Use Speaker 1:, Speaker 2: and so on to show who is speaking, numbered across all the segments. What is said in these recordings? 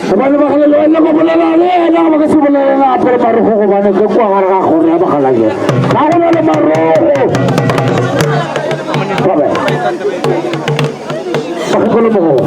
Speaker 1: Gobane bagale ba nyaka bolela le yena ba ka se bolele le apere marogo gobane ke kwa gare ga kgoro ya bagalake ga go na le marogo. Babe. Bakgekolo mogolo.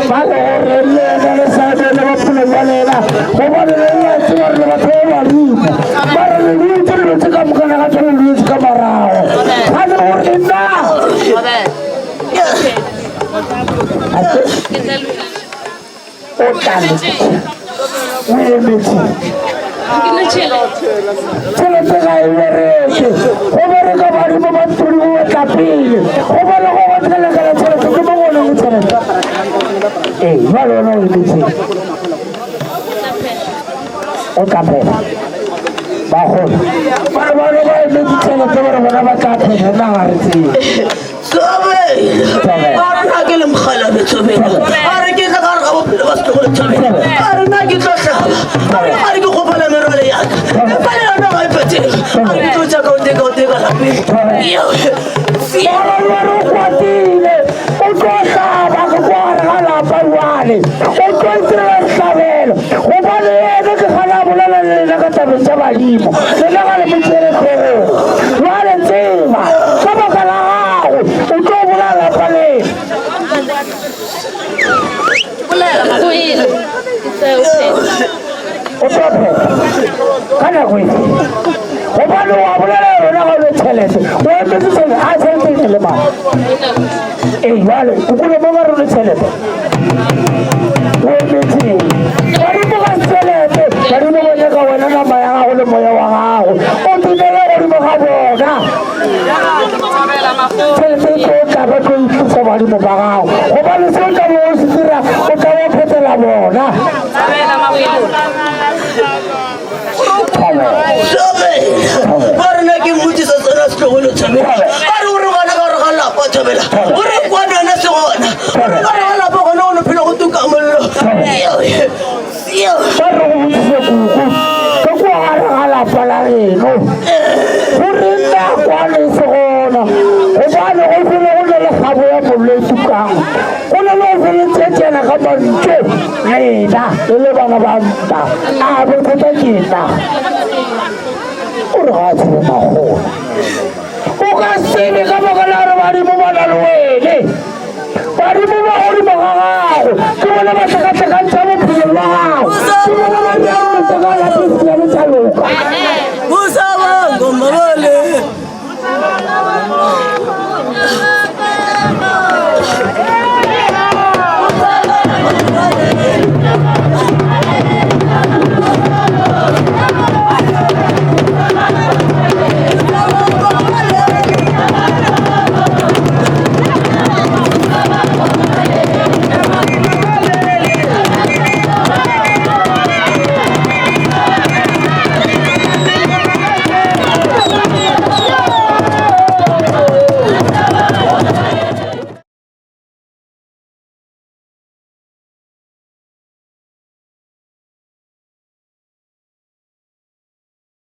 Speaker 1: Ba re gore lena le sa bele bophelo bja lena gobane le la tseba re le batho ba badimo ba re le dutse dilo tse ka mokana ga tsone le dutse ka morago ga le gore nna o tla o emetse tšhelete ga e bereke go bereka badimo ba ntoni go tla pele go bone go go tselekela tšhelete ke mo go leng tšhelete ee jale ona o emetse o tla phela bagolo ba re bane ba emetse tšhelete ba re bona ba tla phela nna ga re tsebe
Speaker 2: Thobela. A re na ke le mokgalabje Thobela. A re ke tla ka gare ga bophelo ba setlogolo Thobela. A re na ke tlo hlaba. A re a re ke kgopela merwalo ya ka. Empa le yona ga e phethege. A re ke tlo tša ka o tee ka o tee ka lapeng. Yo.
Speaker 1: Ba ba re o kwatile o tlo hlaba ka kwa gare ga lapa jwale o tlo itirela sehlabelo gobane yena ke gana a bolela le lena ka tabeng tša badimo lena ga le mo tšere hlogong jwale tseba ka baka la gago o tlo bolaya lapa lena o tlo phetha ka nako e gobane wa bolela yona ga o le tšhelete o emetse tšhelete a tšhelete e ne le mang ee jale o kule mo ba re le tšhelete o emetseng badimo ga tšhelete badimo ba nyaka wena nama ya gago le moya wa gago o dumele godimo ga bona tšhelete e tlo tla ba tlo itlisa badimo ba gago gobane se o tla bo o se dira o tla bo phetela bona
Speaker 2: Ba re na ke mmotsisa sona setlogolo Thobela. A re o re gona ka gare ga lapa Thobela. O re kwane yona se gona. O re ka gare ga lapa gona go no phela go tuka mollo.
Speaker 1: Ba re go botsise kuku ka kua gare ga lapa la geno gore nna kwane se gona gobane go fele go na le kgabo ya mollo e tukang go na le go fele tsetšena ka mantso lena le le bana ba mpa a bothata ke nna o re ga a tsebe magolo o ka sebe ka baka la gore badimo ba na le wene badimo ba godimo ga gago ke bona ba tlhakatlhakantšha bophelo ba gago ke bona ba bjang metsaka la pesiane tša loka.